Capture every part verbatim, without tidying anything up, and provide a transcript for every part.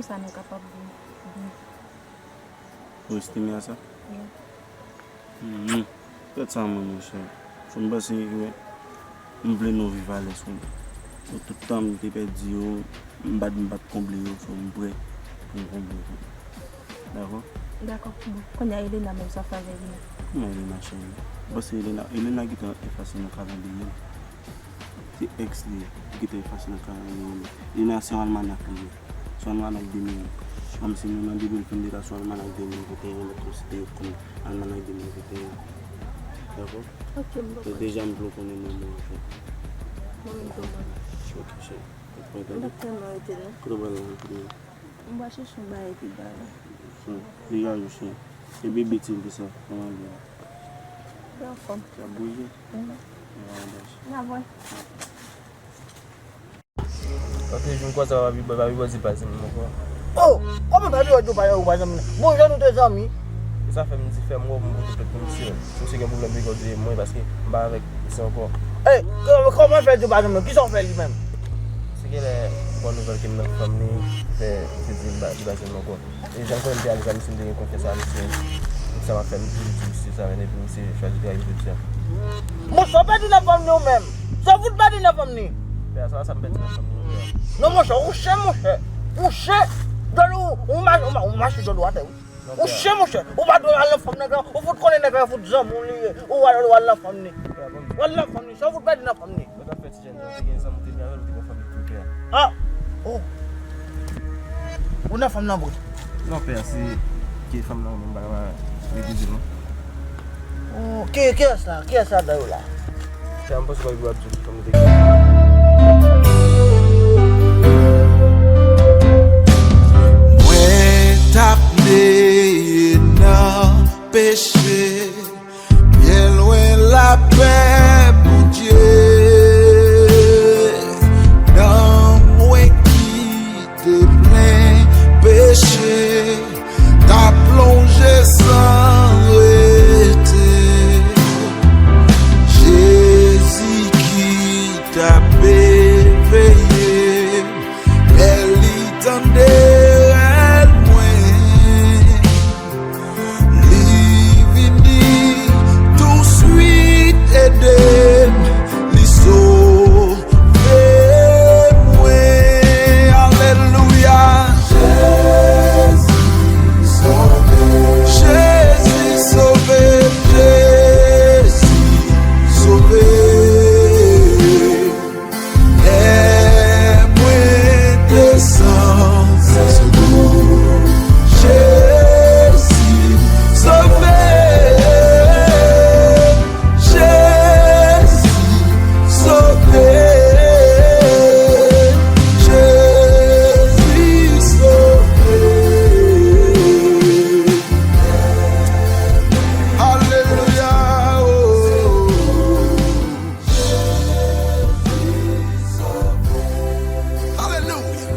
Konsa nou kapab viv byen. Ou estime a sa? Wi. Mhm. Tèt sa mwen, monchè. Fò m panse ke m vle nou viv alèz, wi. So, tout tan m te pèdi yo, m pa t, m pa t konble yo, so, m prè pou m konble yo. Dakò? Dakò. Bon, kounye a Elena menm, sa w fè avè Elena? Kòman Elena, cheri? Bon, se Elena, Elena ki te efase nan kalandriye m. Se ex li ye, ki te efase nan kalandriye m. Elena se yon almanak li ye. Se yon almanak de mil. Kòmsi nou nan de mil vennde la, se yon almanak de mil venteyen, nou konsidere kòm almanak de mil venteyen. Dakò? Ok, m konprann. Deja m pran konnen mwen, mwen, anfen. Mwen menm tou, mwen. Ok, cheri. Ou pa tande? M pa t tèlman rete, non. Kote w pral la, kote w? M pral chèche yon bagay pi ba la. Hmm. Degaje w, cheri. E bebe ti l, sa, kòman l ye? Li anfòm. L ap bouje? Mhm. Ah, dèch. N ap wè. Ok, jwenn kwaze a, papi bòy, papi bòy di pa janm ankò. Oh! Kòman papi bòy di w pa janm, ou pa janm nan? Bon, jan nou te zanmi. E sa fè m di fè m wè m pote plent pou misye. Si misye gen pwoblèm, li konn di mwen, paske m pa avèk misye ankò. Ey, kò-, kòman fè di w pa janm nan? Kisa w fè li menm? Se genlè, bon nouvèl ke m nan fanm li, fè, misye di li pa, li pa janm ankò. E jan m konnen m te al zanmi, si m te gen konfyans a misye, sa m ap fè, m toujou di misye sa, men depi misye chwazi trayi m jodi a. Monchè, w pèdi nan fanm ni ou menm. Sa w fout pèdi nan fanm ni? Pè, sa, sa m pèdi nan fanm ni, pè. Non, monchè, ou chen, monchè. Ou chen. Dòl ou, ou mache, ou ma-, ou mache dòl ou atè, wi. Ou chen, monchè. Ou pa dwe al nan fanm nèg la. Ou fout konnen nèg la fout zanmi w li ye. Ou al, ou al nan fanm ni. Ou al nan fanm ni. Sa w fout pèdi nan fanm ni? Mwen t ap fè ti jèn jan, ou te gen zanmi, ou te byen avè l, ou te gen fanmi tou, pè. Ah! Oh! Ou nan fanm nan vre? Non, pè, se ke fanm nan, mwen pa ka refize, non. Oh, ki, kiyès la? Kiyès la dan yo la? Pè, m panse w pa gen dwa di fanm nan te gen. Mwen t ap neye nan peche. Byen lwen lapè Bondye, nanm mwen ki te plen peche, t ap plonje san rete. Jezi ki t ap veye, lè li tande rèl mwen. Li vini touswit ede m, li sove mwen. Alelouya. Jezi sove. Jezi sove. Jezi sove. Lè mwen te san sekou, Jezi sove, Jezi sove, Jezi sove. Alelouya, oh. Alelouya.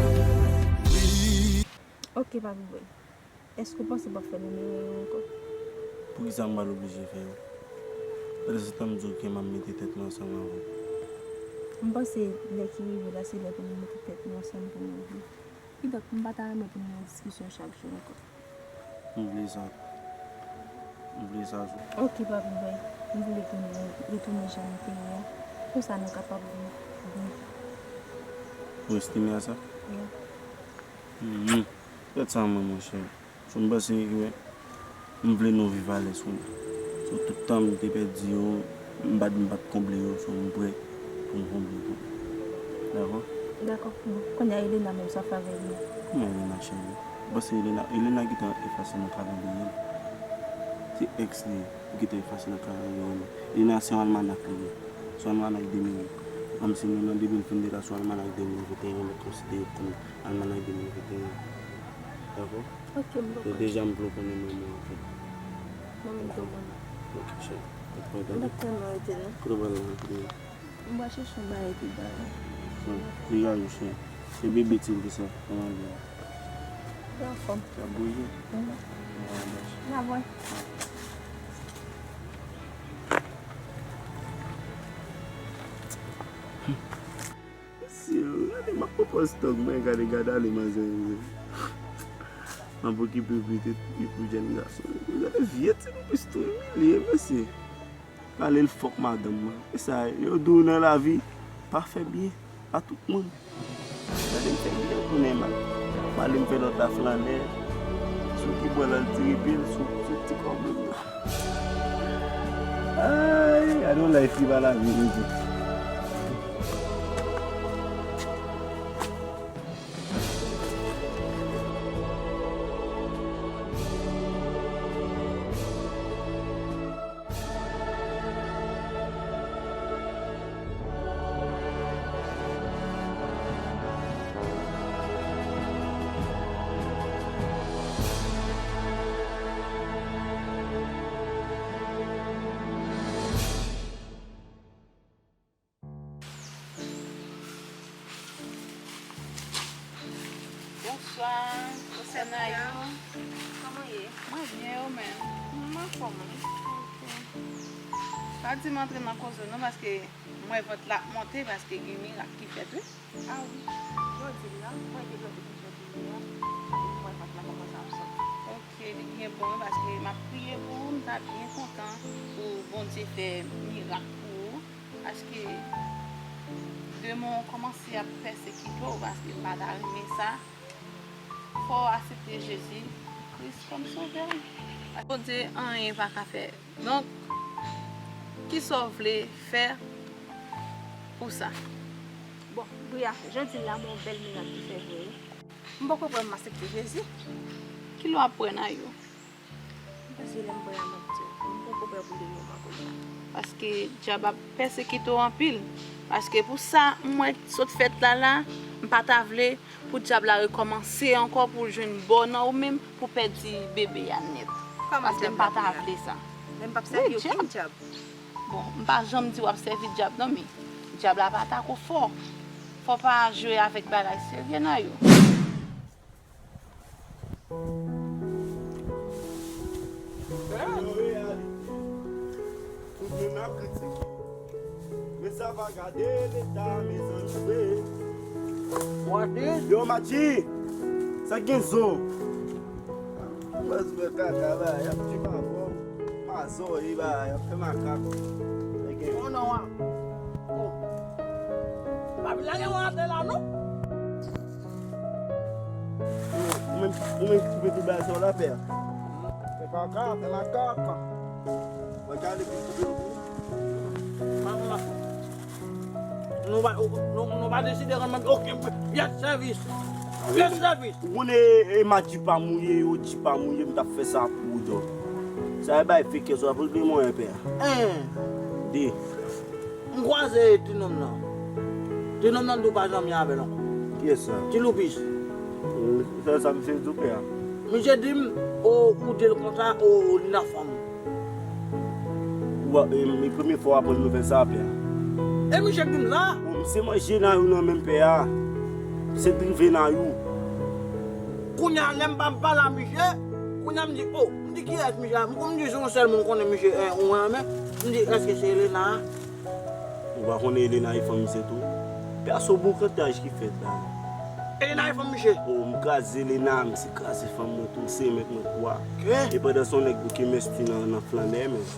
Ok, papi bòy. Èske w panse w p ap fè nimewo yo ankò? Poukisa m pral oblije fè yo? Pandan se tan m di w ke m ap mete tèt mwen ansanm avè w. M panse lè ki rive la, se lè pou nou mete tèt nou ansanm pou nou viv. Kidonk, m pa ta renmen pou n nan diskisyon chak jou ankò. M vle sa. M vle sa tou. Ok, papi bòy. M vle pou nou retounen jan nou te ye a. Konsa nou kapab viv byen. Ou estime a sa? Wi. Mhm. Tèt sa mwen, monchè. So, m panse ke m vle nou viv alèz, wi. So, tout tan m te pèdi yo, m pa t, m pa t konble yo, so, m prè pou m konble yo. Dakò? Dakò. Bon, kounye a Elena menm, sa w fè avè Elena? Kòman Elena, cheri? Bon, se Elena, Elena ki te efase nan kalandriye m. Se ex li ye, ki te efase nan kalandriye m. Elena se yon almanak li ye. Se yon almanak de mil. Kòmsi nou nan de mil vennde la, se yon almanak de mil venteyen, nou konsidere kòm almanak de mil venteyen. Dakò? Ok, m konprann. Deja m pran konnen mwen, mwen, anfen. Mwen menm tou, mwen. Ok, cheri. Ou pa tande? M pa t tèlman rete, non. Kote w pral la, kote w? M pral chèche yon bagay pi ba la. Hmm, degaje w, cheri. Se bebe ti l ki sa, kòman l ye? Li anfòm. L ap bouje? Mhm. Ah, dèch. N ap wè. Mesye, gade m ap pran pòz tòg mwen, gade, gade ale manzè yo. Ap okipe pitit li pou jèn gason li. Gade vye ti noupis tou imilye, mesye. Pale l fòk madanm mwen. E sa, yo di w nan lavi, pa fè byen a tout moun. Gade m fè byen tounen mal. Pale m fè lòt la flannè. Sou ki bò l al tire pye l sou, sou ti kòb mwen nan. Ay, gade yon life ki pa lavi, mesye. Bonswa, bonswa Nayou. Kòman w ye? Mwen byen, ou menm? Mwen anfòm wi. Ok. Pa di m antre nan koze w non, paske m wè vant la ap monte, paske gen mirak ki fèt wi. A wi, jodi la, mwen te plante kèk jan de mirak, epi m wè vant la kòmanse ap sòti. Ok, li byen bon wi, paske m ap priye pou ou, m ta byen kontan pou Bondye fè mirak pou ou. Paske demen w kòmanse ap pèsekite w, paske m pa ta renmen sa. Fò w aksepte Jezi Kris kòm sovè w. Bondye, anyen pa ka fè. Donk, kisa w vle fè pou sa? Bon, Bria, jan w di l la, m wè yon bèl mirak ki fèt vre wi. M poko kwè m aksepte Jezi. Kilè w ap kwè nan yo? M panse lè m pran a m ap di w, m poko prè pou de moman kounye a. Paske dyab ap pèsekite w anpil. Paske pou sa m wè k sot fèt la la, m pa ta vle pou dyab la rekòmanse ankò pou l jwenn bò nan ou menm, pou pèdi bebe a nèt. Kòman dyab la pou l la? Paske m pa ta vle sa. Men m p ap sèvi okenn dyab. Bon, m pa janm di w ap sèvi dyab non, men dyab la pa tako fò. Fò w pa jwe avèk bagay serye nan yo. Nan reyalite, tout moun ap kritike. Men sa pa gade leta, mezanmi, wi. Yo, Madji, sa gen zo. Baz mwen kaka ba, y ap di pa bon. Pa zo, e ba, y ap fè makak. Sa gen. Oh non, ah. Oh. Papila gen wante la, non? Ou menm, ou menm ki koupe tout bagay sa w la fè a. Fè kaka, fè makak. Mwen gade pou koupe l pou ou. Nou pa, nou, nou pa deside rann mwen okenn pyès sèvis. Pyès sèvis. Ou konnen, e, Madji pa mouye, yo di pa mouye, m t ap fè sa pou ou, dò. Sa e bay fake, sa ap regle mwen, pè. Hein. Di. M kwaze ti nonm nan. Ti nonm nan di w pa janm ye avè l ankò. Kiyès sa? Ti Loupis. Ou fè sa misye di w pè a? Misye di m, o, ou di l konsa, o, o, li nan fanm ou. Ou a, e, e premye fwa w aprann nouvèl sa a pè a? E misye k di m sa? O, misye manje nan yo nan menm pè a. Misye drive nan yo. Kounye a, lè m pa m pale a misye, kounye a m di, o, m di kiyès misye a? M konn di se yon sèl moun konnen misye, e, ou renmen. M di, èske se Elena a? Ou pa konnen Elena e fanm misye tou? Pè a se yon bokantaj ki fèt la. Elena e fanm misye? O, m kraze Elena, misye kraze fanm mwen tou, se mèt mwen kwa. Ke? E pandan se yon nèg bouke mèsi nan, nan flannè, men.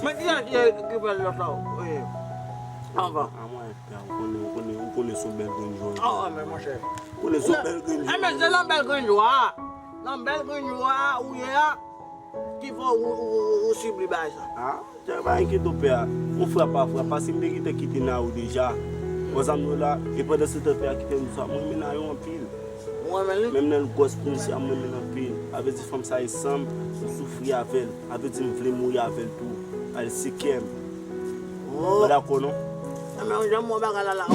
Men ki, ki, ki fè lòt la, wi. Anvan. A mwen, pè a, ou konnen, ou konnen, ou konnen se yon bèl grenn jwa. A, men monchè. Ou konnen se yon bèl grenn jwa. E, men se nan bèl grenn jwa. Nan bèl grenn jwa ou ye a, ki fè w, ou, ou, ou, ou sibli bagay sa. A, tè pa enkyete w pè a. Yon frap pa frap, paske m te gentan kite nan ou deja. Konsa m yo la, e pandan se tan pè a kite m sa, mwen renmen nan yo anpil. Ou renmen li? Menm nan gwòs polisye a, mwen renmen l anpil. A vle di fanm sa e san m, m soufri avè l. A vle di m vle mouri avè l tou. Al si kè m. Ou pa dakò non? Enben, ou janm wè bagay la la.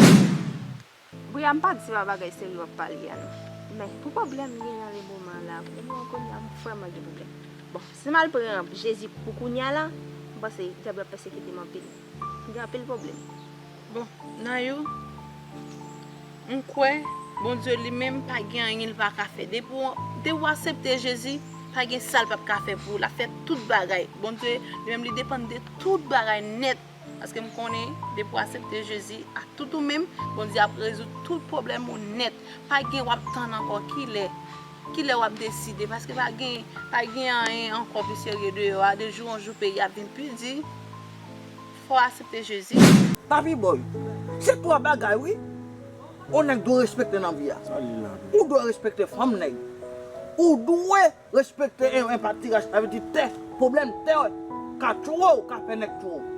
Bria, m pa di se pa bagay serye w ap pale a non. Men, pou pwoblèm gen nan le moman la, pou le moman kounye a, m vrèman gen pwoblèm. Bon, si m al pran Jezi pou kounye a la, m panse dyab la ap pèsekite m anpil. M gen anpil pwoblèm. Bon, Nayou, m kwè Bondye li menm pa gen anyen li pa ka fè. Depi w, depi w aksepte Jezi, pa gen sa l p ap ka fè pou ou. L ap fè tout bagay. Bondye li menm li depann de tout bagay nèt. Paske m konnen depi w aksepte Jezi a tout ou menm, Bondye ap rezoud tout pwoblèm ou nèt. Pa gen w ap tann ankò kilè. Kilè w ap deside? Paske pa gen, pa gen anyen ankò pi serye deyò a. De jou an jou, peyi a ap vin pi di. Fò w aksepte Jezi. Papi Boy, se twa bagay, wi. Yon nèg dwe respekte nan vi a. Ou dwe respekte fanm nèg. Ou dwe respekte en, en patiraj, sa vle di tè, pwoblèm tè, ka tchwe w, ka fè nèg tchwe w.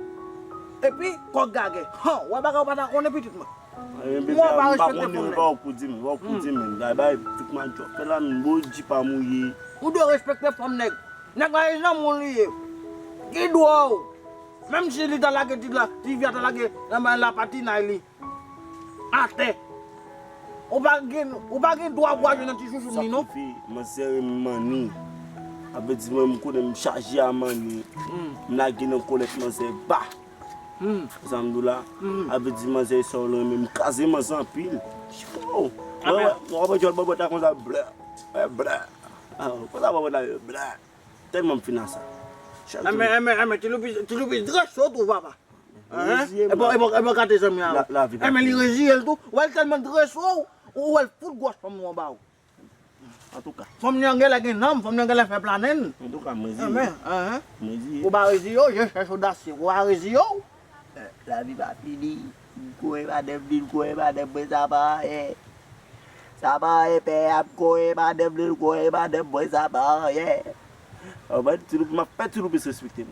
Epi, kòk gagè. Han, wè bagay ou pa ta konnen pitit mwen. Mwen pa respekte fanm nèg. Ou pa konn, ou pa ou pou di m, ou pa ou pou di m, men. Bay, bay, tout mwen djòb. Fè la, m bo di pa mouye. Ou dwe respekte fanm nèg. Nèg la, e janm moun li ye. Ki dwa w? Menm si li ta lage ti la, ti fi a ta lage, la, la patinay li. Atè. Ou pa gen, ou pa gen dwa pou al jwe nan ti chouchou li, non. Sa ki fè manzè renmen manni. A vle di mwen, m konnen m chaje a manni. M lage nan kolèt manzè ba. Sa m di w la, a vle di manzè sa w renmen, m kraze manzè anpil. Chifon. Wè, wè, w ap jwenn bòbòt la konsa, blè. Wè, blè. Ah, konsa bòbòt la, blè. Tèlman m fin a sa. Chak jou. Enben, enben, enben, Ti Loupis, Ti Loupis drese w tou, papa. Hein? Reziye m. E bon, e bon, e bon, gade zanmi a. La, lavi pa fini. Enben, li reziye l tou. Ou wè l tèlman drese w, ou wè l fout gwòs fanm ou anba w. Antouka. Fanm nan genlè gen nanm, fanm nan genlè fè planen. Antouka, m reziye. Enben, hein? M reziye. Ou pa reziye w, je chèche odasye. Ou pa reziye w. Eh, lavi pa fini. M kore madanm li, m kore madanm mwen, sa pa anyen. Sa pa anyen, pè a, m kore madanm li, m kore madanm mwen, sa pa anyen. An, ban Ti Loupis, m ap fè Ti Loupis respekte m.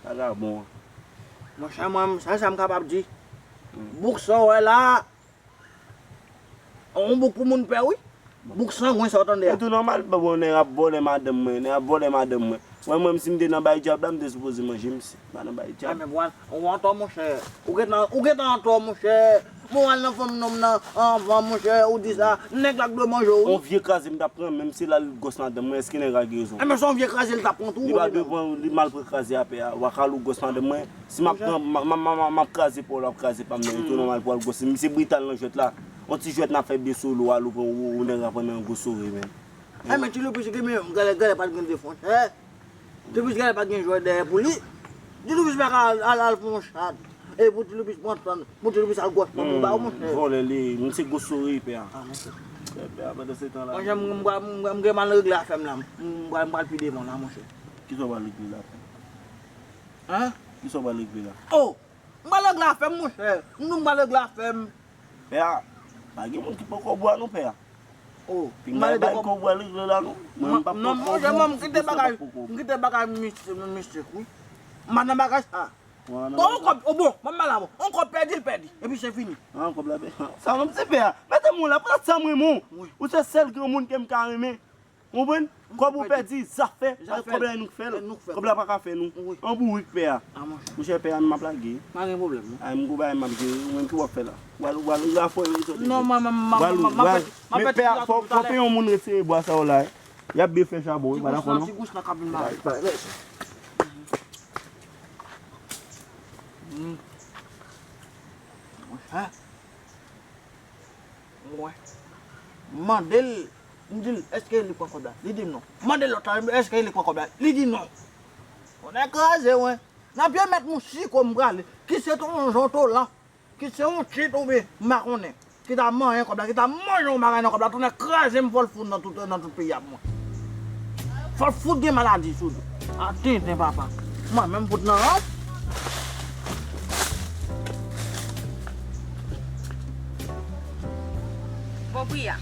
Vagabon an. Monchè, mwen, sa, sa m kapab di. Bouk sa w wè la, yon bouk pou moun pè, wi. Bouk sangwen sa w tande a. E tou nòmal, bon, nèg ap vòlè madanm mwen, nèg ap vòlè madanm mwen. Mwen, mwen, si m te nan bay djab la, m te sipoze manje misye. M pa nan bay djab. Ah, men ou an, ou antò, monchè. Ou gentan, ou gentan antò, monchè. Mwen al nan fanm nonm nan anvan, monchè, ou di sa. Nèg la k dwe manje w, wi. On vye kraze m t ap pran, menm si l al gwòs madanm mwen, èske nèg la gen rezon? Eh, men se on vye kraze l t ap pran tou, wi. Li pa dwe pran, li mal pran kraze a, pè a. W a ka al ou gwòs madanm mwen. Si m ap pran, m, m, m, m, m ap kraze pa w, l ap kraze pa m nan. E tou nòmal pou al gwòs. Misye brital nan jwèt la. On ti jwèt n ap fè de solo, al ou pran, ou, ou nèg la pran nan gwo sore, men. Eh, men Ti Loupis ki menm, gade, gade, pa t gen defans. Eh? Ti Loupis gade pa t gen jwè dèyè pou li. Ti Loupis pa ka al, al, al fè yon chat. E pou Ti Loupis pran tan, pou Ti Loupis al gwòs tan pou ba w, monchè. Vòlè li, misye gwo sore, pè a. Ah, monchè. Pè, pè a, pandan se tan la. Monchè, m, m, m, m, m gen mal regle afè m la. M, m pral, m pral pi devan la, monchè. Kisa w pral regle la? Hein? Kisa w pral regle la? Oh! M pral regle afè m, monchè. M di w m pral regle afè m. Pè a, pa gen moun ki poko bwè non, pè a. Oh, m pral regle kòb. Bay kòb w al regle la non. Mwen m p ap poko bwè. Non, monchè, mwen m kite bagay, m kite bagay mistik, mistik, wi. M pa nan bagay sa. Bon, on kòb, oh bon, m ap mal la, bon. On kòb pèdi, l pèdi. Epi se fini. Ah, kòb la pèdi. Sa menm se pè a. Mete m la, poutèt sa m renmen w. Wi. Ou se sèl granmoun ke m ka renmen. Ou konprann? Kòb ou pèdi, zafè, kòb la e nou k fè l. Kòb la pa ka fè nou. Wi. An bourik pè a. Ah, monchè. Monchè, pè a, m ap lage. Pa gen pwoblèm, non. Ay, m gwo bagay m ap jere, ou menm ki w ap fè la? W al, w al, w al fè yon sòt de. Non, mwen, mwen, mwen, mwen, mwen, mwen, mwen, men pè a, fò, fò pe yon moun retire bwa sa yo la, wi. Y ap byen fè chabon, wi, pa dakò, non? Ti gous nan, ti gous nan k ap vin ba. Bay, bay, bay. Hmm. Monchè. Mwen. M mande l, m di l, èske li pran kòb la? Li di m non. M mande lòt la, èske li pran kòb la? Li di non. Tonnè kraze, wen. Nan pye mèt mouchiko m prale, ki se ton jan tolan, ki se yon tchit oubyen m pa konnen, ki ta manyen kòb la, ki ta manje yon bagay nan kòb la, tonnè kraze m, fò l fout nan tout, nan tout peyi a pou mwen. Fò l fout gen maladi sou li. A tenten papa. Mwen menm fout nan rans. Bon, Priya,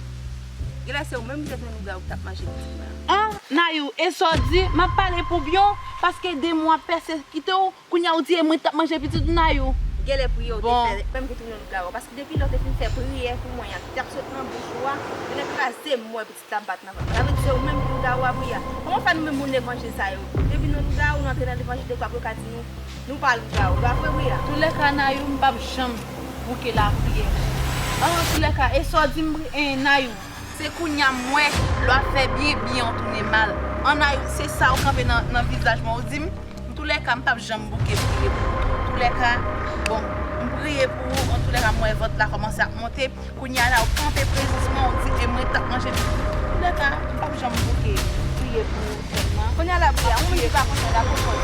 genlè se ou menm ki te tounen lougawou ki t ap manje pitit mwen an. An, Nayou, e sa w di? M ap pale pou byen w, paske de mwa pèsekite w, kounye a ou di e mwen ki t ap manje pitit ou, Nayou. Genlè Priya ou te fè menm ki tounen lougawou, paske depi lè w te fin fè priyè pou mwen an, ki t ap sot nan bouch ou a, genlè kraze m wè pitit la bat nan vant. Sa vle di se ou menm ki lougawou a, Priya. Kòman fè nou menm moun lè manje sa yo? Depi nou lougawou, nou antre nan levanjil, dekwa pou yo ka di nou, nou pa lougawou. Pa vre, Priya? Toulèka, Nayou, m p ap janm bouke lapriyè. An, toulèka, e sa w di m, Pri-, en, Nayou? Se kounye a m wè lè w ap fè byen, byen w tounen mal. An, Nayou, se sa w kanpe nan, nan vizaj mwen, w di m? Antoulèka, m p ap janm bouke priye pou ou. Antoulèka, bon, m priye pou ou. Antoulèka, m wè vant la kòmanse ap monte. Kounye a la, ou kanpe prezans mwen, ou di, e mwen k t ap manje pitit. Antoulèka, m p ap janm bouke priye pou ou sèlman. Kounye a la, Priya, yon moun ki pa konn fè lapriyè.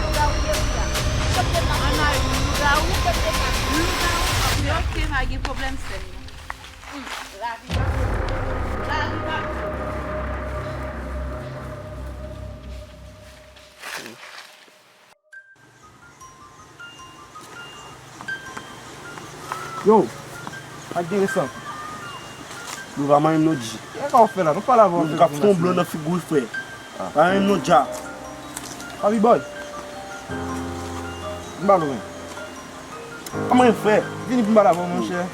Lougawou ye, Priya. Ann al, lougawou. Lougawou. Ok, pa gen pwoblèm, sè m. Hmm, lavi pa, lavi pa. Yo, ak gen resan. Nou pa manyen m non, Dji. Kisa w fè la? Nou pale avè w. Nou ka fè yon blan nan figi w, frè. Pa manyen m non, Dja. Papi Boy. M ba l ou men. Pa manyen m, frè. Vini pou m pale avè w, monchè.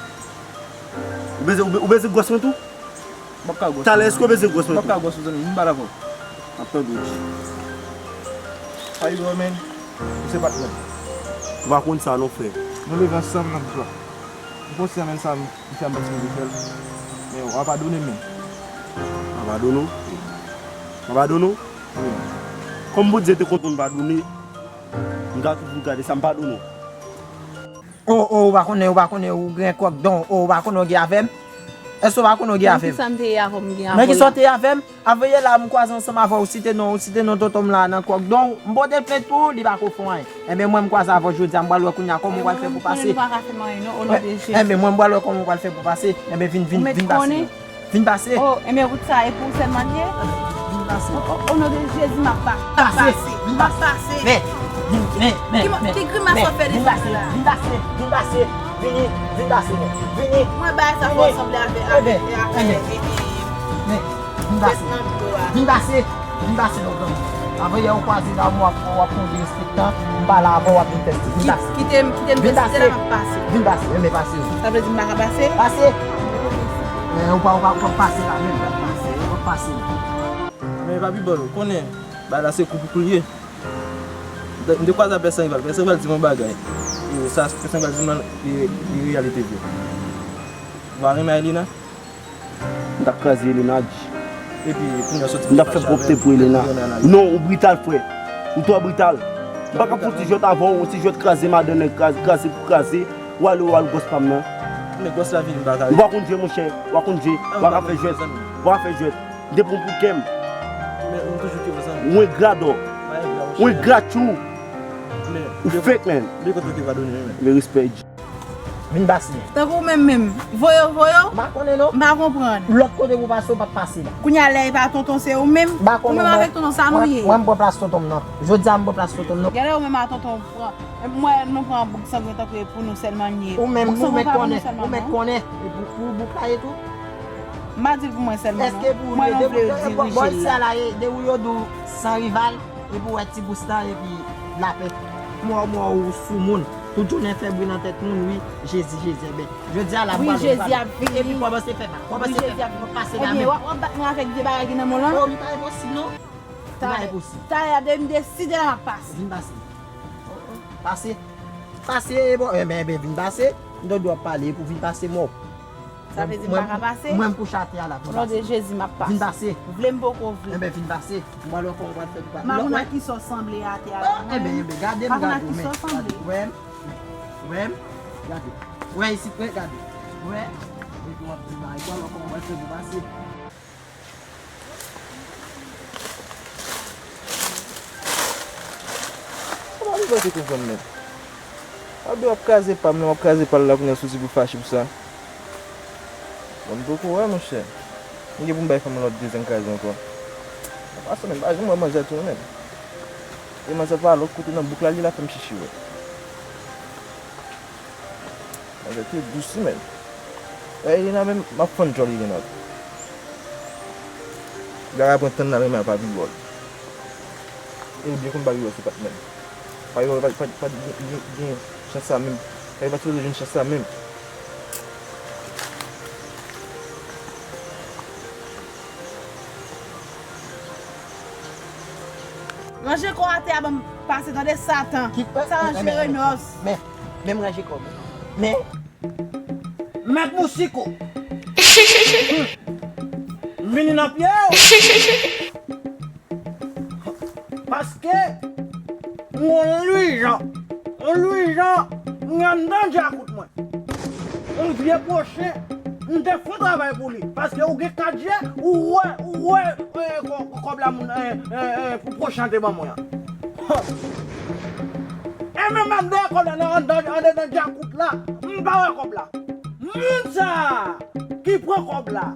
Ou beze, ou be-, ou beze gwòs mwen tou? M ap ka gwòs. Talè, èske w beze gwòs mwen tou? M ap ka gwòs ou, zanmi. M pale avè w. M ap tande w, Dji. How you doing, man? Ou se patnè m. Ou pa konn sa non, frè. Nou leve ansanm, n ap jwa. M konsyan, men sa, m fè m panse m te fè l. Men w a padone m, men. M a padone w? M a padone w? Wi. Kòm Bondye te kontan m padone, m ka toujou gade sa, m padone w. O, o, ou pa konnen, ou pa konnen, ou gen kòk don, o, ou pa konnen ou gen avè m? Èske ou pa konnen ou gen avè m? Nan kisa m te ye avè w, m gen avè w la? Nan kisa w te ye avè m? Avè yè la, m kwaze ansanm avè w, ou site non, ou site non tonton m la nan kòk don, m pote plent pou ou, li pa ko fè anyen. Enben, mwen, m kwaze avè w jodi a, m pral wè kounye a kòman ou pral fè pou pase. Mwen konnen nou pa ka fè m anyen, non, o non de Jezi. Enben, mwen, m pral wè kòman ou pral fè pou pase. Enben, vin, vin, vin pase. Vin pase. Oh, enben wout sa e pou ou sèlman l ye? Vin pase. O, o, o non de Jezi, m ap pa-, pase. Pase. Vin pase. M ap pase. Men, men, men, men, ki grimas w ap fè devan mwen la? Vin pase, vin pase, vin pase. Vini, vin pase, men. Vini. Mwen bay sa fò sanble avè, avè, avè, men, vin pase. Vin pase. Vin pase, non, granmoun. Avè yè ou kwaze la, w ap, w ap pran derespektan. M pale avè w, w ap vin fè stil. Vin pase. Kite m, kite m deside la, m ap pase. Vin pase, men, men pase. Sa vle di m pa ka pase? Pase. Eh, ou pa, ou pa, ou pa pase la, men, ou pa pase, ou pa pase. Men papi Boy, ou konnen, bagay la se kou pou kou l ye. M te kwaze ak Pè Sanrival, Pè Sanrival di m yon bagay. E sa, Pè Sanrival di m lan, e, e reyalite vre. Ou pa renmen Elina? M t ap kraze Elina, Dji. Epi, kounye a soti. M t ap fè pwòpte pou Elina. Non, ou brital, frè. Ou twò brital. M pa ka fouti jwèt avè w, yon ti jwèt kraze madanm nan, kraze, kraze pou kraze. W ale, w al gwòs pa m nan. Men gwòs la vini, m pa ka. Ou pa konn jwe, monchè. Ou pa konn jwe. Ou pa ka fè jwèt. Ou pa ka fè jwèt. M te pran pou kè m. Men, m toujou te konsa. Ou engra dò. Pa engra, monchè. Ou engra tjou. Men, ou fake, man. De kote w te padone, men. Men respè, Dji. Vin pase. Tankou ou menm menm. Voye w, voye w. M pa konnen non. M pa konprann. Lòt kote pou pase, ou p ap pase la. Kounye a lè e pa tonton, se ou menm. M pa konnen non. Ou menm avèk tonton, sa nou ye? Mwen, mwen, m pran plas tonton m nan. Jodi a, m pran plas tonton m nan. Gade ou menm a tonton w pran. Mwen, nou pran bouk sangwen tankou e pou nou sèlman l ye. Ou menm, ou mèt konnen, ou mèt konnen. E pou, pou bouk la ye tou? M pa di l pou mwen sèlman non. Èske pou ou ye? Mwen, mwen vle dirije l la. Bò isi a la, e de ou yo di w Sanrival. Epi w wè ti bous la, epi lapè. Mò, mò, ou sou moun. Tout jounen fè bri nan tèt moun, wi, Jezi, Jezi, enben. Jodi a la, m pral, m pral. Wi, Jezi ap vini. Epi kòmanse fè mal. Kòmanse fè mal. Wi, Jezi ap vini. W ap pase la menm. Ebyen, w ap, w ap bat mwen avèk vye bagay ki nan men w lan? Oh, li pa enposib, non. Li pa enposib. Talè, talè a, depi m deside la, m ap pase. Vin pase. Pase. Pase, e bon, enben, enben, vin pase. M tande w ap pale, epi w vin pase mò. Sa vle di m pa ka pase? Mwen, m kouche atè a la, vin pase. O non de Jezi, m ap pase. Vin pase. Vle m poko vle. Enben, vin pase. M pral wè kòman w pral fè pou pase. M pa konn ak kisa w sanble atè a la. Ah, enben, enben, gade m, gade w, men. M pa konn ak kisa w sanble. Wè m, wè m, gade. Wè isit, wè, gade. Wè, epi w ap di m, m pral wè kòman w pral fè pou pase. Kòman li pote konprann menm? Papi w ap kraze pa m nan, w ap kraze pa l la, kounye a soti pou fache pou sa. Bon, m poko wè, monchè. M gen pou m bay fanm lòt dezyèm kraze ankò. Pase menm, pa janm wè manzè tou menm. E manzè pa lòt kote nan bouk la, li la fè m chèche wè. Manzè te dous wi menm. E Elina menm, m ap fann djòl Elina tou. Gara pran tann nan men m a Papi Bòl. E ou byen konn Papi Bòl se patnè m. Papi Bòl pa, pa, pa gen, gen, gen chans sa menm. Papi pa sipoze jwenn chans sa menm. Ranje kò w atè a ban m pase, tande, Satan. Sa ranje Renòs. Men, men, men m ranje kò m. Men, Mèt Mousiko. M vini nan pye w. Paske m gon lwijan. Yon lwijan m anndan djakout mwen. Yon vye pwochen, m te fè yon travay pou li. Paske ou gen kat je, ou wè, ou wè, eh, kò-, kòb la moun, eh, eh, eh, pwochen an te ban mwen an. E menm anndan kòb la, nan, anndan, anndan djakout la, m pa wè kòb la. Moun sa a ki pran kòb la,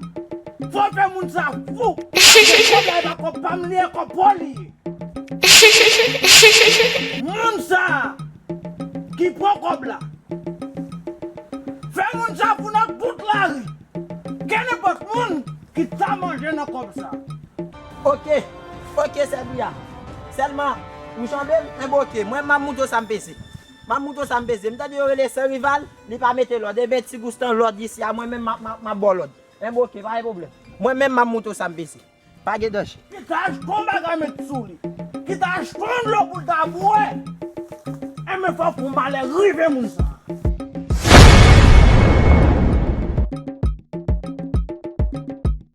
fò fè moun sa a fou. Kòb la e pa kòb pa m li ye, kòb pa w li ye. Moun sa a ki pran kòb la, Fè moun sa pou nan tout lari. Gen nenpòt moun ki ta manje nan kòb sa. Ok, ok, Sèbria. Sèlman, ou janbe m? Enben ok, mwen m ap moutre w sa m peze. M ap moutre w sa m peze. M tande yo rele San Rival, li pa mete lòd. Enben, Ti Goustan, lòd isi a, mwen menm m ap, m ap, m ap ba w lòd. Enben ok, pa gen pwoblèm. Mwen menm m ap moutre w sa m peze. Pa gen danje. Ki ta achte yon bagay met sou li. Ki ta achte yon dlo pou l ta bwè. Enben fòk yon malè rive moun sa.